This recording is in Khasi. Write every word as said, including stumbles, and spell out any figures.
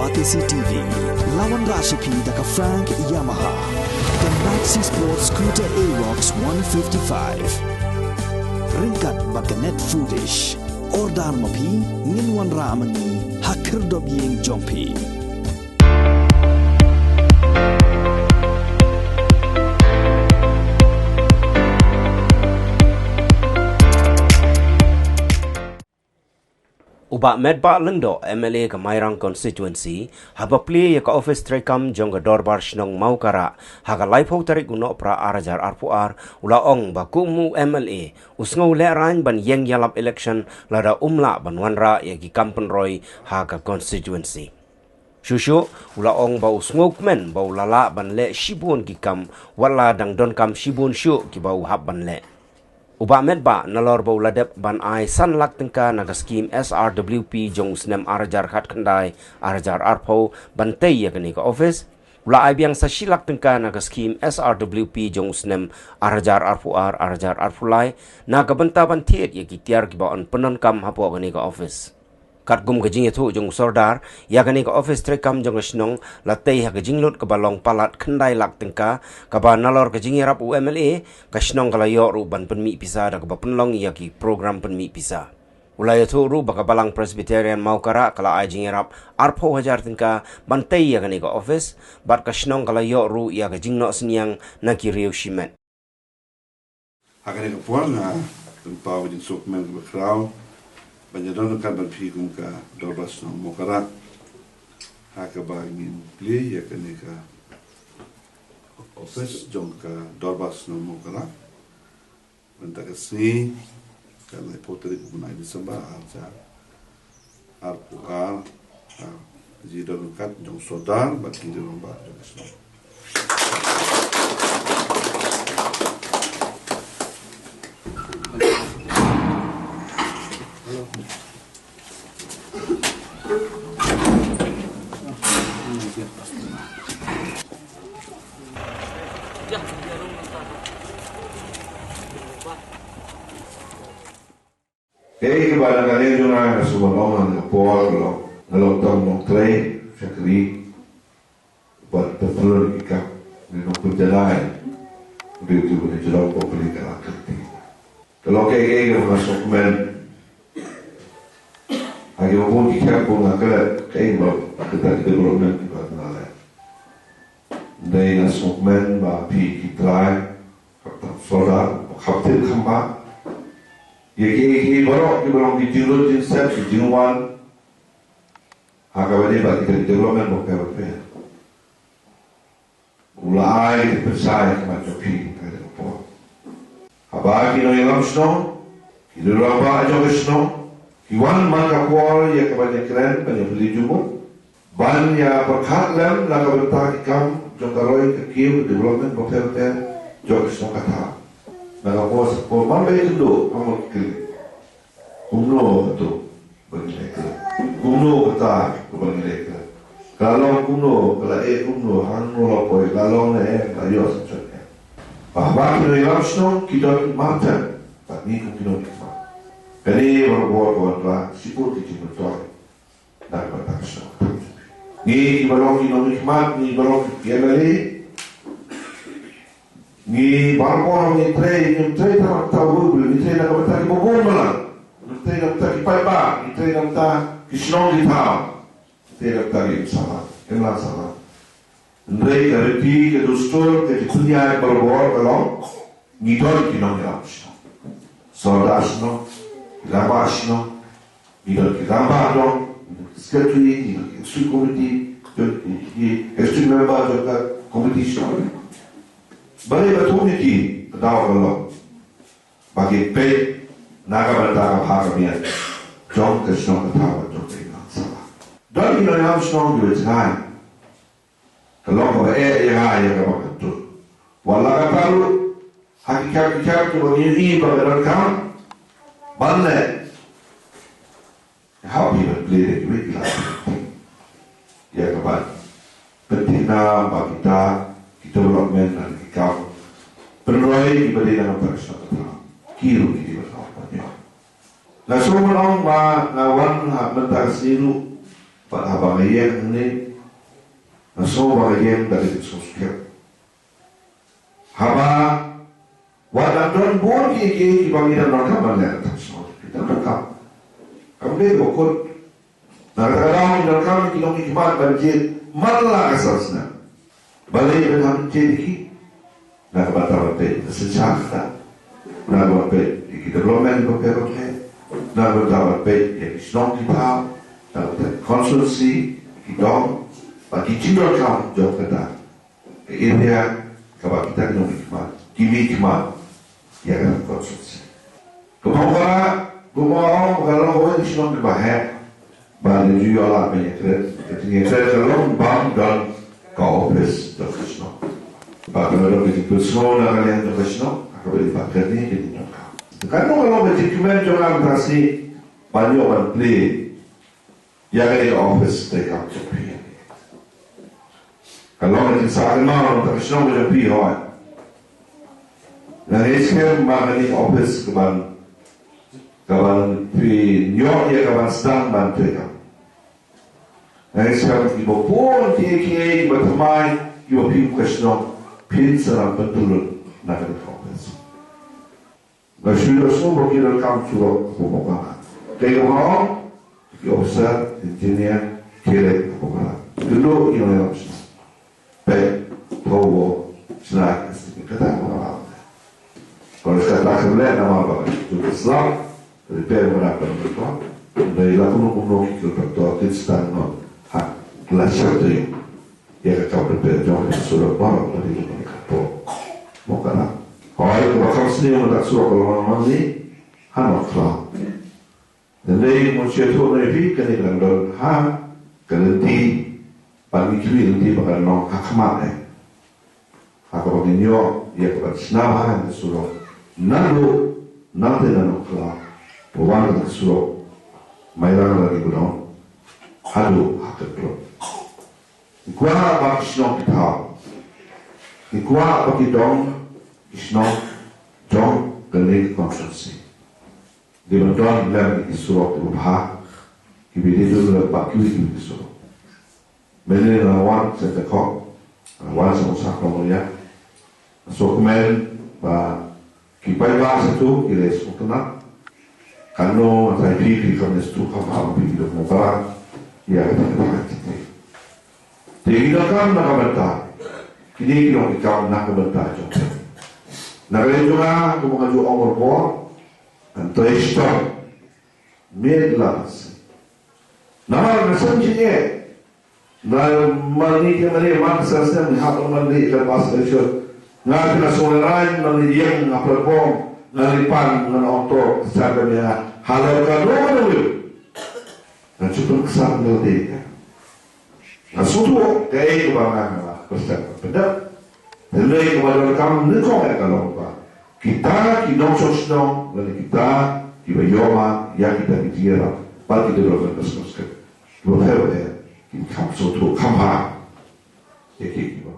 Batesi T V, la wanrah sha phi da ka Frank Yamaha, ka Maxi Sport Scooter Aerox one fifty-five. Ryngkat bad ka Net Foodish. Order ma phi, ngin wanrah ma ngi ha khyrdop ïing jong phi. U Bah Metbah Lyngdoh, M L A ka Mairang Constituency, haba plie ïa ka office treikam jong ka Dorbar Shnong Mawkarah ha ka laiphew tarik u Nohprah ar hajar arphew ar, u la ong ba kum u M L A u sngew lehraiñ ban ïeng ïalap election lada um lah ban wanrah ïa ki kam pynroi ha ka constituency. Shuh shuh u la ong ba u sngewkmen ba u la lah ban leh shibun ki kam wat la dang donkam shibun shuh kiba u hap ban leh. U Bah Metbah, nalor ba u la dep ban ai san lak tyngka na ka skim S R W P jong u snem ar hajar khatkhyndai ar hajar arphew ban tei ïa kane ka office, u la ai biang sa shi lak tyngka na ka skim S R W P jong u snem ar hajar arphew ar ar hajar arphew lai na ka bynta ban thied ïa ki tiar kiba yn pyndonkam hapoh kane ka office. Katkum ka jingïathuh jong u Sordar, ïa kane ka office treikam jong ka shnong la tei ha ka jinglut kaba long palat khyndai lak tyngka, kaba nalor ka jingïarap u M L A, ka shnong ka la ïoh ruh ban pynmih pisa da kaba pynlong ïa ki program pynmih pisa. U la ïathuh ruh ba ka Balang Presbyterian Mawkarah ka la ai jingïarap arphew hajar tyngka ban tei ïa kane ka office, bad ka shnong ka la ïoh ruh ïa ka jingnoh synñiang na ki riew shimet. Ha kane ka por nga pynpaw ka jingsngewkmen kaba khraw ban ïadon ryngkat bad phi kum ka Dorbar Shnong Mawkarah, ha kaba ngin plie ïa kane ka office jong ka Dorbar Shnong Mawkarah. Mynta ka sngi, ka laiphew tarik u bnai December, ar hajar arphew ar, ah, ji don kat jong Sordar bad ki rangbah jong ka shnong. Kaei kaba na ka liang jong nga nga sngewbha ban ong ha kane ka por ka long, nga long tang u nongtrei shakri bad pynlong ki kam, u nongpynjalai, u dei uto u nongïalam ba pynlong ka la kyrti. Ka long kaei kaei kaba nga sngewkmen. Ha kiba bun ki camp ba nga klet, kaei ba kata ki development kiba nga leh. Dei nga sngewkmen ba phi ki trai, khamtam Sordar, khamtam kham ba ïa kiei kiei baroh kiba long ki jinglut jingsep, ki jingwan ha kaba ïadei bad kita ki development bapher bapher. U la ai ki pynshai ha khmat jong phi ha kata ka por. Haba ki nongïalam shnong, ki rangbah jong ka shnong, ki wan man ka por ïa ka ban ïakren, ban ïapyllait jingmut, ban ïapyrkhat lem na ka bynta ki kam jong ka roi ka kiew, ka development bapher bapher jong ka shnong ka thaw. Na ka por sha ka por, man ba ïakynduh, man ba ïakynduh. Kumno kato ba ngi leh kren? Kumno kata ba ngi leh kren? Ka la long kumno, ka la eh kumno, hangno la poi, la long ne em, la ïoh sa jot em? Ba haba ki nongïalam shnong ki don ki marjan, bad ngi kum ki nongmihkhmat, kane barabor ka wanrah shibun ki jingmyntoi na ka bynta ka shnong. Ngi kiba long ki nongmihkhmat, ngi kiba long ki M L A, ngi barabor ngi trei, ngim trei tang na ka bynta u Blei, ngi trei na ka bynta kiba bun balang. Ngi trei na ka bynta ki paidbah, ngi trei na ka bynta ki shnong ki thaw. Ngi trei na ka bynta ki imlang samla. Hynrei ka riti, ka dustur, ka jingpynïaid barabor ka long, ngi don ki nongïalam shnong. Sordar shnong, ki rangbah shnong, ngi don ki rangbah dong, ngi don ki secretary, ngi don ki executive committee, don ki, ki executive member jong ka committee shnong. Balei ba thuh ïa ki? Ka daw ka long ba kin peit na ka bynta ka bha ka miat jong ka shnong ka thaw, jong ka imlang samla. Don ki nongïalam shnong kiba jngai. Ka long kaba eh ïa nga ïa kaba kynthup. Wat la katta ruh, ha ki khep ki khep kiba ngi ïohi ba ka donkam ban leh, nga hap hi ban plie da kiwei ki lad ïa kaban pynthikna ba kita ki development lane ki kam pynroi kiba dei na ka bynta ka shnong ka thaw, ki ruh ki dei ban ïoh. Nga sngewbha ban ong ba nga wan ha mynta ka sngi ruh Bad haba nga ïeng hangne, nga sngew ba nga ïeng da ka jingsngewskhem. Haba wat la don bun kiei kiei kiba ngi dang donkam ban leh, tang shnong ki dang donkam. Kam dei ba kut. Na kata ka daw ngi donkam ki nongmihkhmat ban jied man la ka san snem. Balei ban ym jied ïa ki? Na ka bynta ban peit ïa ka synshar kata, na ka bynta ban peit ïa ki development bapher bapher, na ka bynta ban peit ïa ki shnong ki thaw, na ka bynta constituency, ki dong, bad ki jingdonkam jong kata ka area kaba kita ki nongmihkhmat ki mihkhmat ïa ka constituency. Kumba nga, kumba nga ong, ka long kawei ka shnong kaba heh. Ba ngi ju ïoh lad ban ïakren, ka jingïakren ka long ban don ka office jong ka shnong. Ba ka long ka jingpynsngew na ka liang jong ka shnong ha kaba ïadei bad kane ka jingdonkam. Ka long, ka long ka jingkmen jong nga mynta ka sngi ban ïoh ban plie ïa kane ka office treikam jong phi. Ka long ka jingsah kynmaw na ka shnong jong phi, hooid. Nga ngeit skhem ba kane ka office kaban, kaban phi ïoh ïa kaban sdang ban treikam. Nga ngeit skhem kiba bun kiei kiei kiba thymmai kiba phi kum ka shnong phin sa nang pyntyllun na kane ka office. Nga shu ïohsngew ba ki donkam surok hapoh Mawkyrwat. Kaei kaba nga ong, ki officer, engineer, ki leit hapoh Mawkyrwat. Kynduh ïa ki nongïalam shnong. Peit, thaw, shna ki estimate, kata kaba nga ong. Kaba kata ka leh namar ba ka jingtut ka slap, repair ba ka dang don. Dei la kumno kumno ki contractor kin sdang noh ha la shop te. Ïa ka kam repair jong ka surok baroh kaba dei ka pok Mawkyrwat. Hooid, kaba kham sniew mynta ka surok ka long ha Nongkhlaw. Hynrei mon sha thuh na phi, kane ka dang don ha ka lynti, ban ngi khmih lynti ba ka long ha khmat eh. Ha kaba ngin ïoh ïa kaban shna bha ïa ka surok naduh nangta na Nongkhlaw, ba wan ka surok Mairang lane Burom haduh ha Kyntrop. Ngi kwah ba ki shnong ki thaw, ngi kwah ba ki dong ki shnong jong kane ka constituency, dei ban don lem ki surok kiba bha, kiba dei dun lem bad kiwei kiwei ki surok. Mynne nga wan sha Jakhong, nga wan sha Umsangkhlong ïa, nga sngewkmen ba ki paidbah sha tu ki la sngewtynnat. Katno nga tharai phi, phi kam ïa sngewthuh, kam ïa phi ki dong Mawkyrwat ïa kata ka jingïaid lynti. Te ki donkam na ka bynta, kine ki long ki kam na ka bynta jong phi. Na ka liang jong nga, kumba nga ju ong bor bor, ngan trei shitom miet la ka sngi. Namar ka seng jingeh. Na man ngi ki, man ngi man sa snem ngi hap man ngi ka bas ka shot. Nga kena sore rain man ngi ïeng nga platform, nga lipan ngan ong to sa ka nia. Halo ka do ka do. Nga cukup kesan ngi. Nga sudu kaei kaba nga nga pyrshang pyndak. Hynrei kaba donkam nyngkong eh ka long ba kita ki nongshong shnong lane kita kiba ïoh ma ïa kita ki jingïarap bad ki development resource, kiba pher bapher kin kham sngewthuh kham bha ïa ki, kiba